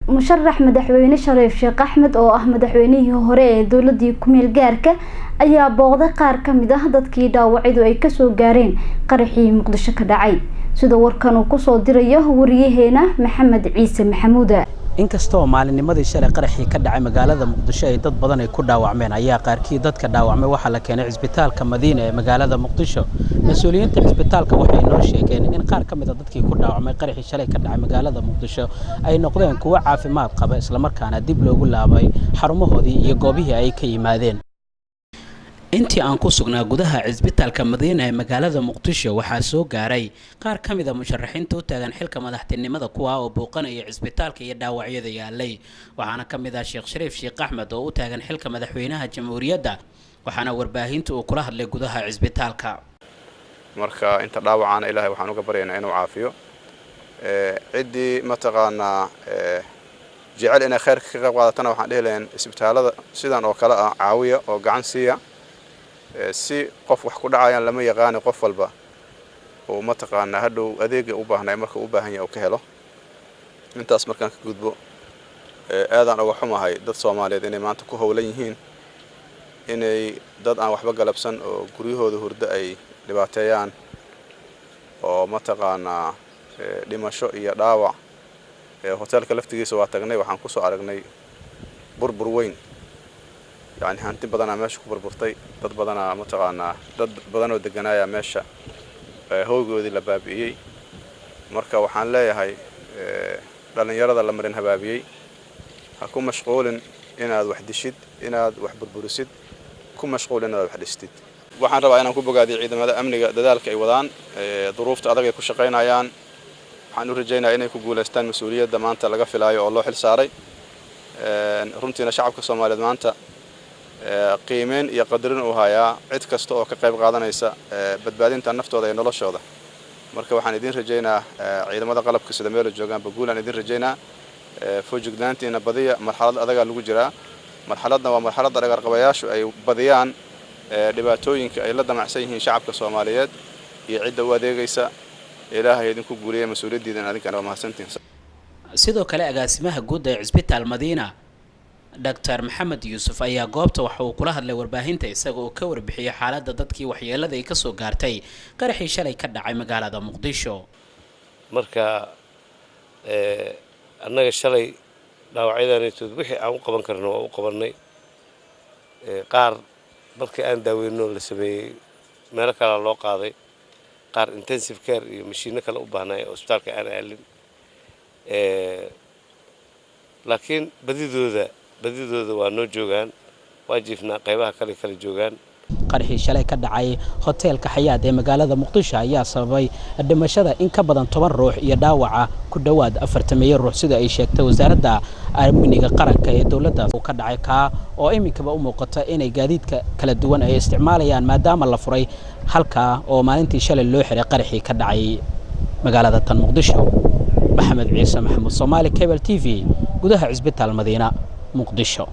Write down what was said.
Musharax madaxweyne Shariif Sheekh Axmed, oo ah madaxweynihii hore ee dowladii ku-meel gaarka, ayaa booqday qaar ka mid ah dadkii dhaawacyadu ay kasoo gaareen qaraxii Muqdisho ka dhacay, sida warkan uu kusoo dirayo wariyaheena Maxamed Ciise Maxamuuda. Inkastoo maalinnimadii shalay qaraxii ka dhacay magaalada Muqdisho ay dad badan ay ku dhaawacmeen, ayaa qaarkii dadka dhaawacmay waxaa la keenay cisbitaalka Madiina ee magaalada Muqdisho. Mas-uuliyiinta cisbitaalka waxay noo sheegeen in qaar ka mid a dadkii ku dhaawacmay qaraxii shalay ka dhacay magaalada Muqdisho ay noqdeen kuwo caafimaad qaba, islamarkaana dib loogu laabay xarumahoodii iyo goobihii ay ka yimaadeen. Intii aan ku sugnaa gudaha cisbitaalka Madiina ee magaalada Muqdisho, waxaa soo gaaray qaar ka mid a musharaxiinta u taagan xilka madaxtinimada, kuwaa oo booqanaya cisbitaalka iyo dhaawacyada yaalay. Waxaana ka mid ah Sheekh Shariif Sheekh Axmed oo u taagan xilka madaxweynaha jamhuuriyadda, waxaana warbaahinta uu kula hadlay gudaha cisbitaalka. Marka inta dhaawacaana Ilaahay waxaan uga baryaynaa inuu caafiyo. Ciddii mataqaanaa jecel inay khayrka ka qayb qaadatana waxaan dhihi lahayn isbitaalada sidan oo kale ah caawiya oo gacan siiya, si qof wax ku dhacayaan lama yaqaani, qof walba uu mataqaanaa hadhow adeega u baahnay marka u baahan yahay uu ka helo. Intaas markaan ka gudbo, aadaan uga xumahay dad Soomaaliyeed inay maanta ku howlan yihiin inay dad aan waxba galabsan oo guryahooda hurdo ay dhibaateeyaan, oo mataqaanaa dhimasho iyo dhaawac. Hoteelka laftigiisa waa tagnay, waxaan kusoo aragnay burbur weyn, yacni hanti badanaa meesha ku burburtay, dad badanaa mataqaanaa dad badanoo deganaaya meesha howgoodii la baabi'iyey. Marka waxaan leeyahay dhallinyarada la marin habaabiyey, ha ku mashquulin inaad wax dishid, inaad wax burburisid, ku mashquul inaad wax dhistid. Waxaan rabaa inaan ku bogaadiyo ciidamada amniga dadaalka ay wadaan, duruufta adag ay ku shaqaynayaan. Waxaan u rajaynayaa inay ku guulaystaan mas-uuliyadda maanta laga filaayo oo loo xil saaray. Runtiina shacabka Soomaaliyeed maanta qiimeyn iyo qadarin uu hayaa cid kasta oo ka qayb qaadanaysa badbaadinta naftooda iyo noloshooda. Marka waxaan idiin rajaynaa ciidamada qalabka sida meelo joogaanba guulaan idiin rajaynaa. Foojignaantiina badiya, marxalad adagaa lagu jiraa. Marxaladna waa marxaladda dhagarqabayaashu ay badiyaan dhibaatooyinka ay la damacsan yihiin shacabka Soomaaliyeed iyo cidda u adeegaysa. Ilaahay idinku guuliya mas-uuliyaddiidan, adinkana waa mahadsantihin. Sidoo kale agaasimaha guud ee cisbitaal Madiina, Doctor Maxamed Yuusuf, ayaa goobta waxa uu kula hadlay warbaahinta, isaga oo ka warbixiyey xaaladda dadkii waxyeelada ay kasoo gaartay qaraxii shalay ka dhacay magaalada Muqdisho. Marka annaga shalay dhaawacyadaanaytood wixii aan u qaban karno waa u qabannay. Qaar markii aan daaweyno la sameeyey meelo kalea loo qaaday, qaar intensive care iyo mashiino kale u baahnay oo isbitaalka aan aalin, laakiin badidooda waa noo joogaan, waa jiifnaa, qaybaha kale kala joogaan. Qaraxii shalay ka dhacay hoteelka Xayaad ee magaalada Muqdisho ayaa sababay dhimashada in ka badan 10 ruux iyo dhaawaca ku dhowaad 40 ruux, sida ay sheegtay Wasaaradda Amniga Qaranka ee dowladda uu ka dhacay, kaa oo iminkaba u muuqata inay gaadiidka kala duwan ay isticmaalayaan, maadaama la furay halkaa oo maalintii shalay loo xiray qaraxii ka dhacay magaalada tan Muqdisho. Maxamed Ciise Maxamuud, Soomaali Cable TV, gudaha cisbitaal Madiina, Muqdisho.